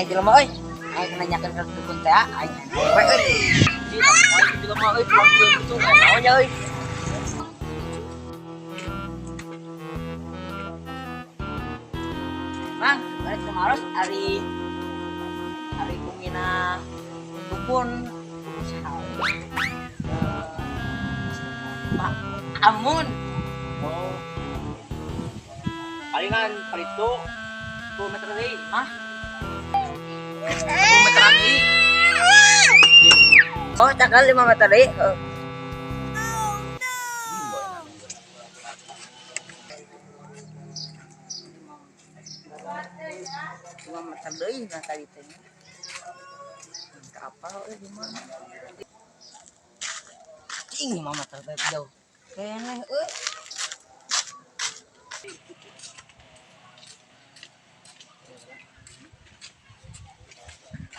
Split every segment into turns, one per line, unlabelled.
Aya jelema euy. Aing nanyakeun ka dukun teh, aing we euy. Jelema euy pulang kitu naon nya euy. Mang, balik ke Maros ari ari bumina dukun saha? Pak Amun.
Oh. Palingan paritu 10 meter deui.
Hah?
10 meter deui.
Oh, cakal 5 meter deui. Heeh. 5 meter deui nah tadi teh. Kapal euy di mana? Cing 5 meter teh jauh. Keneh euy.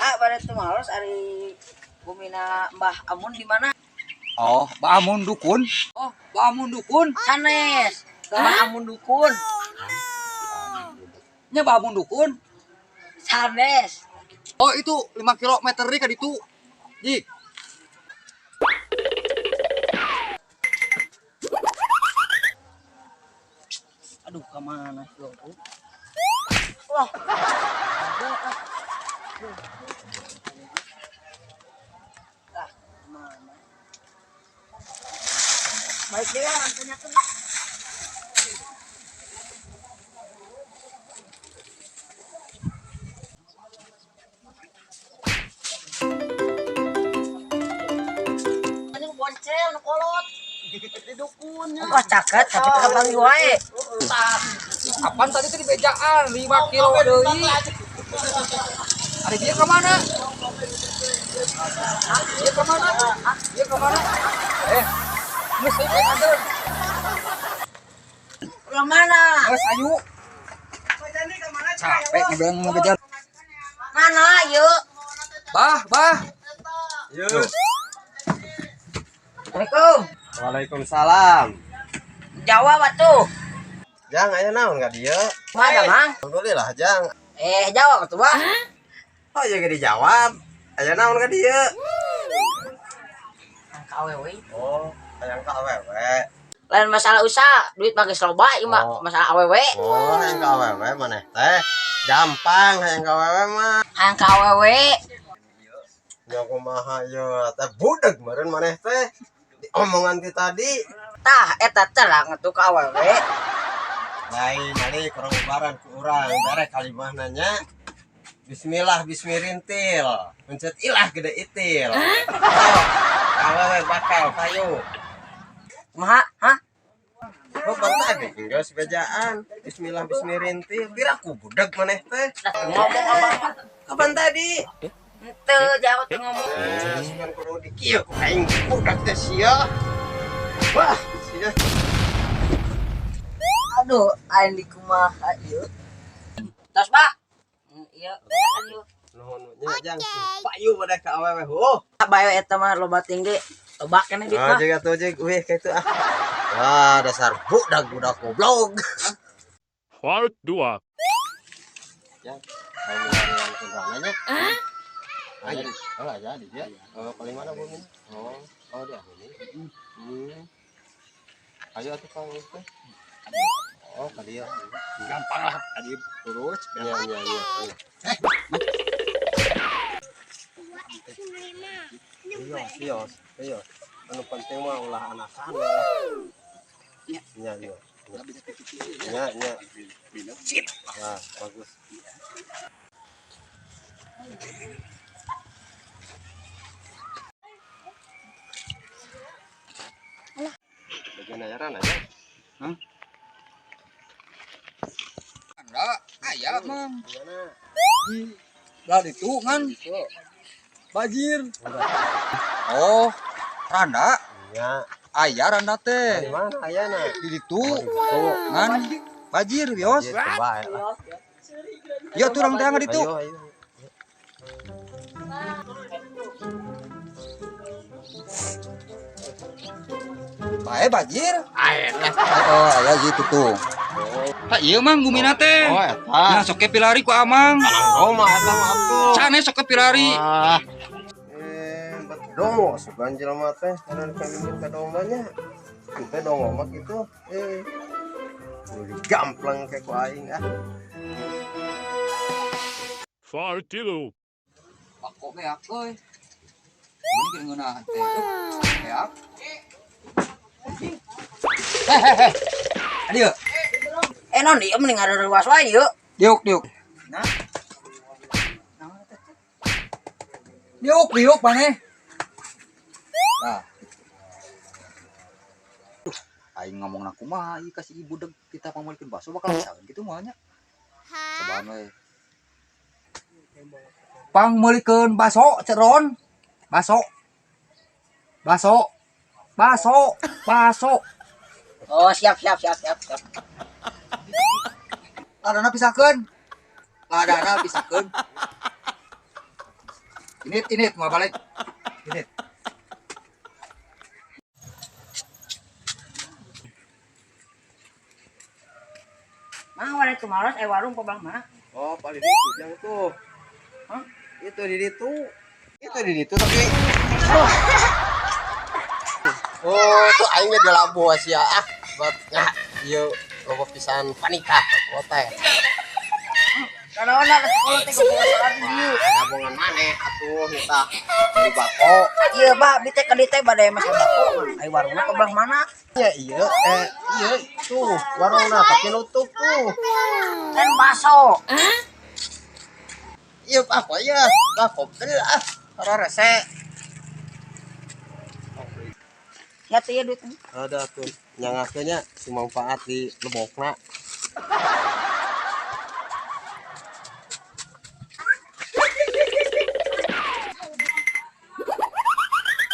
Ah, pada tuh maros ari bumina Mbah Amun di mana?
Oh, Mbah Amun dukun.
Oh,
Mbah Amun dukun.
Sanes. Mbah Amun dukun.
Nya Mbah Amun dukun.
Sanes.
Oh, itu 5 km deui ka ditu. Jik.
Aduh, ka mana sih lu? Wah. Ah, mana? Baik deh, tanyakeun.
Anjing boncel nu kolot. Di dukunnya.
Wah, caket, tapi kapan wae.
Kapan tadi teh di bejaan 5 kilo deui. Ari dia ke mana? Dia ke mana? Dia ke mana? Eh, geus ayo kantor.
Ulah mana?
Geus ayo. Capek ngebeang ngebejan.
Mana yuk?
Bah, bah.
Yuk.
Assalamualaikum.
Waalaikumsalam.
Jawab atuh.
Jang, aya naon ka dieu?
Mana, Mang?
Alhamdulillah, Jang.
Eh, jawab atuh, Bang.
Oh, ya dijawab. Aya naon ka dieu?
Ka awewe.
Oh, hayang ka awewe.
Lain masalah usaha, duit mah geus loba ieu mah
Oh.
masalah awewe.
Oh, hayang ka awewe maneh teh. Gampang hayang ka awewe mah.
Hayang ka awewe.
Nya kumaha ieu teh budeg meureun maneh teh. Di omongan ti tadi.
Tah, eta terang atuh ka awewe.
Lain ari kurang ubaran ku urang bere kalimah nanya. Bismillah bismirintil. Mencet ilah gede itil. Oh, awewe bakal payu.
Kumaha? Hah?
Oh, tadi geus bejaan. Bismillah bismirintil. Piraku budeg maneh teh.
Ngomong apa?
Kapan tadi?
Henteu jawab teu ngomong.
Eh, sugan kudu di kieu ku aing budak teh sia. Wah, sia.
Aduh, aing di kumaha ieu. Tos, Pak. Ieu, kan ieu.
Nuhun nya jang. Payu maneh ka awewe. Oh.
Bae eta mah loba tinggi. Loba keneh duit
Ah,
mah.
jeung atuh jeung weh ka itu ah. Wah, dasar budak budak goblok.
Part 2.
Jang, kalau milarian kendaraan nya. Aya, oh aya di dia. Oh, paling mana bumi? Oh, oh dia ini. Hmm. Ayo atuh kang teh. Oh, ka dieu.
Gampang lah tadi terus.
Nya nya nya. Iya, iya, iya. Anu penting mah ulah anakan lah. Nya, nya. Nya, nya. Nah, bagus. Bagian ayaran aja.
Hah? Enggak, aya mang.
Gimana?
Di lah itu ngan. Bajir. Oh, randa.
Nya.
Aya randa
Di
teh.
mana ayana?
Di ditu
Tuh.
ngan bajir bios.
Coba ya lah.
Ya turang teh ditu.
Ayo, ayo.
Bae bajir. Oh, aya gitu tuh. Tah ieu Mang bumina teh.
Oh, eta.
Nah, sok pilari ku Amang.
Doma eta mah atuh.
Sanes sok pilari.
Wah. Eh, bet dongo sugan jelema teh karena kami ka dombanya. Ente dongo mah kitu. Eh. Kudu digamplang kayak ku aing ah.
Part 3.
Bako beak euy. Ini keur ngeunahan teh. Beak. Heh. Adio.
Eh non ieu mending ngareureuwas wae ieu.
Diuk, diuk.
Nah.
Diuk, diuk maneh. Nah. Duh, aing ngomong na kumaha ieu ka si ibu deg kita pangmeulikeun bakso bakal misalkan kitu moal nya. Cobaan we. Pangmeulikeun bakso ceron. Bakso. Bakso. Bakso, bakso.
Oh, siap siap siap siap siap.
Ladana pisahkeun. Ladana pisahkeun. Init, init, mau balik. Init.
Mang warung tumaros eh warung pabelah mana?
Oh, paling itu jang tuh.
Hah?
Itu di ditu. Itu di ditu tapi Oh, tuh aingnya di labu sia ah. Buat ngah ieu loba pisan panika teh.
Kanaon da sekolah teh goblok salat di dieu.
Nabungan maneh atuh minta beli bako.
Ieu bah abdi teh ka dieu teh bade masak bako. Ai warungna pabelah mana?
Ya iya, iya tuh warungna tapi nutup tuh.
Kan bakso.
Iya apa ya? Bako bener ah. Ora rese.
Ya teh ieu duit.
Ada tuh nyangakeunnya si manfaat di lebokna.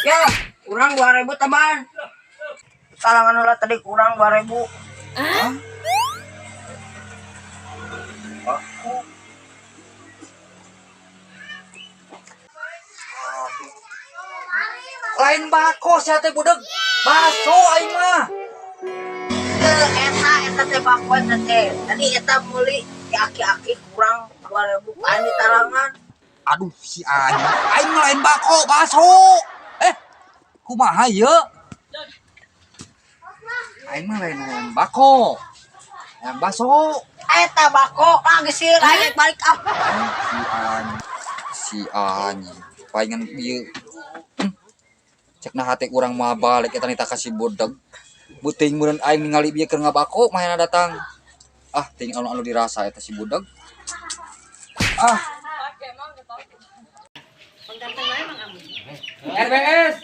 Ya, kurang 2000 teman. Salangan ulah tadi kurang 2000.
Hah? Lain bako sia teh budeg. Bakso aing mah.
Teu eta eta teh bako eta teh. Tadi eta meuli di aki-aki kurang 2000 kan di talangan.
Aduh si anjing. Aing mah lain bako, bakso. Eh, kumaha ieu? Aing mah lain hayang bako. Hayang bakso.
Eta bako lagi sih lagi balik up.
Si anjing. Si anjing. Palingan ieu. Cek nah hate urang mah balik eta nita ka si budeg. Beuting meureun aing ningali bieu keur ngabako mahena datang. Ah, ting anu-anu dirasa eta si budeg. Ah. RBS.